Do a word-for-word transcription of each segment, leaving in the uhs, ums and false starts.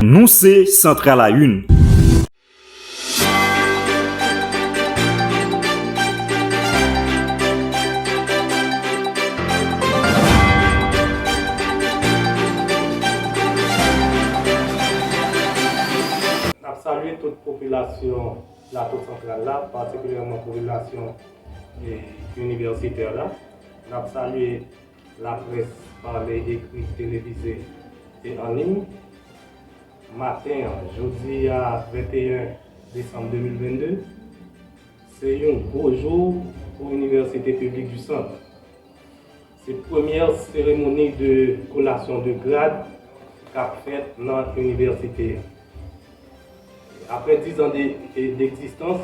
Nou se Santral a Youn. N ap salye tout popilasyon Plato Santral la, patikilyèman popilasyon, e, inivèsitè la. N ap salye laprès pale, ekri, televize e an liy. Maten an, jodi a venteyen desanm de mil vennde, se yon gwo jou pou Inivèsite Piblik di Sant. Se premyè seremoni de kolasyon de grad k ap fèt nan inivèsite a. Apre diz an de, e, degzistans,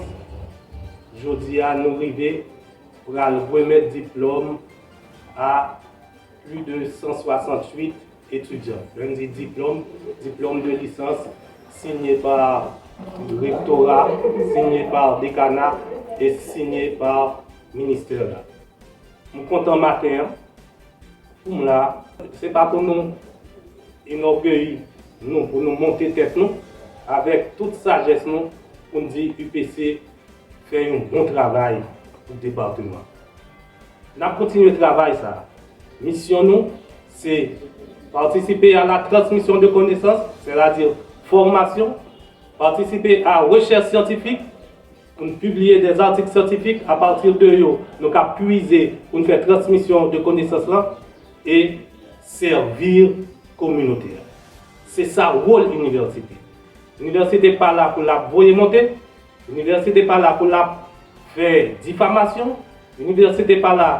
jodi a nou rive pral remèt diplòm a plis de san swasanntuit etidyan. Lè n di diplòm, diplòm de lisans, sinye pa rektora, sinye pa dekana e sinye pa ministè la. M kontan maten an pou m la. Se pa pou nou enògeyi nou, pou nou monte tèt nou, avèk tout sajès nou, pou n di U P C fè yon bon travay pou depatman. N ap kontinye travay sa. Misyon nou, se patisipe a la transmisyon de konesans, sètadi fòmasyon, patisipe a rechèch syantifik, pou n pibliye dè zatik syantifik, apati de yo, nou ka pwize pou n fè transmisyon de konesans lan e sèvi kominote a. Se sa wòl inivèsite. Inivèsite pa la pou l ap voye monte, inivèsite pa la pou l ap fè difamasyon, inivèsite pa la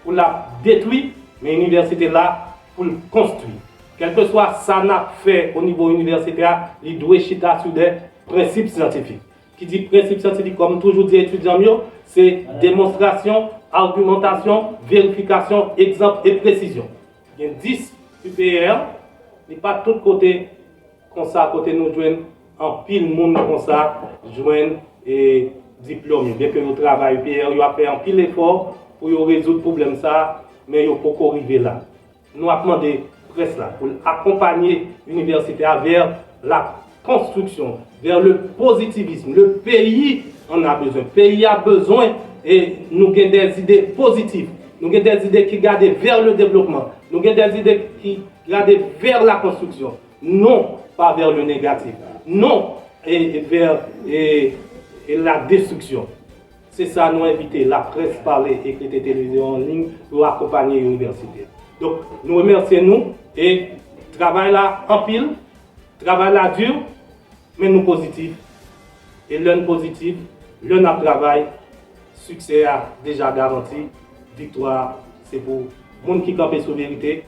pou l ap detwi, men inivèsite la pou l konstwi. Kèlkeswa sa n ap fè o nivo inivèsite a, li dwe chita sou dè prensip syantifik. Ki di prensip syantifik, kòm m toujou di etidyan m yo, se demonstrasyon, agimantasyon, verifikasyon, egzanp e presizyon. Gen dis U P R, li pa tout kote konsa, kote nou jwenn anpil moun konsa jwenn, e, diplòm yo. Byenke yo travay, U P R yo ap fè anpil efò pou yo rezoud pwoblèm sa, men yo poko rive la. Nou ap mande près la pou l akonpanye inivèsite a vè la konstriksyon, vè le pozitivism. Le peyi ann a bezwen. Peyi a bezwen, e nou gen dè ide pozitif. Nou gen dè ide ki gade vè le devlopman. Nou gen dè ide ki gade vè la konstriksyon. Non pa vè le negatif. Non, e, e vè, e, e la destriksyon. Se sa nou envite laprès, pale, ekri, televize, an liy pou yo akonpanye inivèsite a. Donk, nou remèsye nou e travay la anpil, travay la di, men nou pozitif. E lè n pozitif, lè n ap travay, siksè a deja garanti, viktwa a se pou moun ki kanpe sou verite,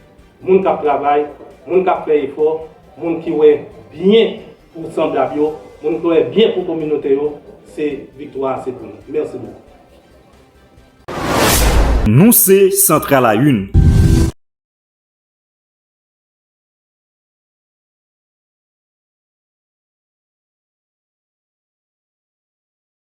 moun k ap travay, moun k ap fè efò, moun ki wè byen pou sanblab yo, moun ki wè byen pou kominote yo, se viktwa a se pou nou. Mèsi bokou. Nou se Santral a Youn.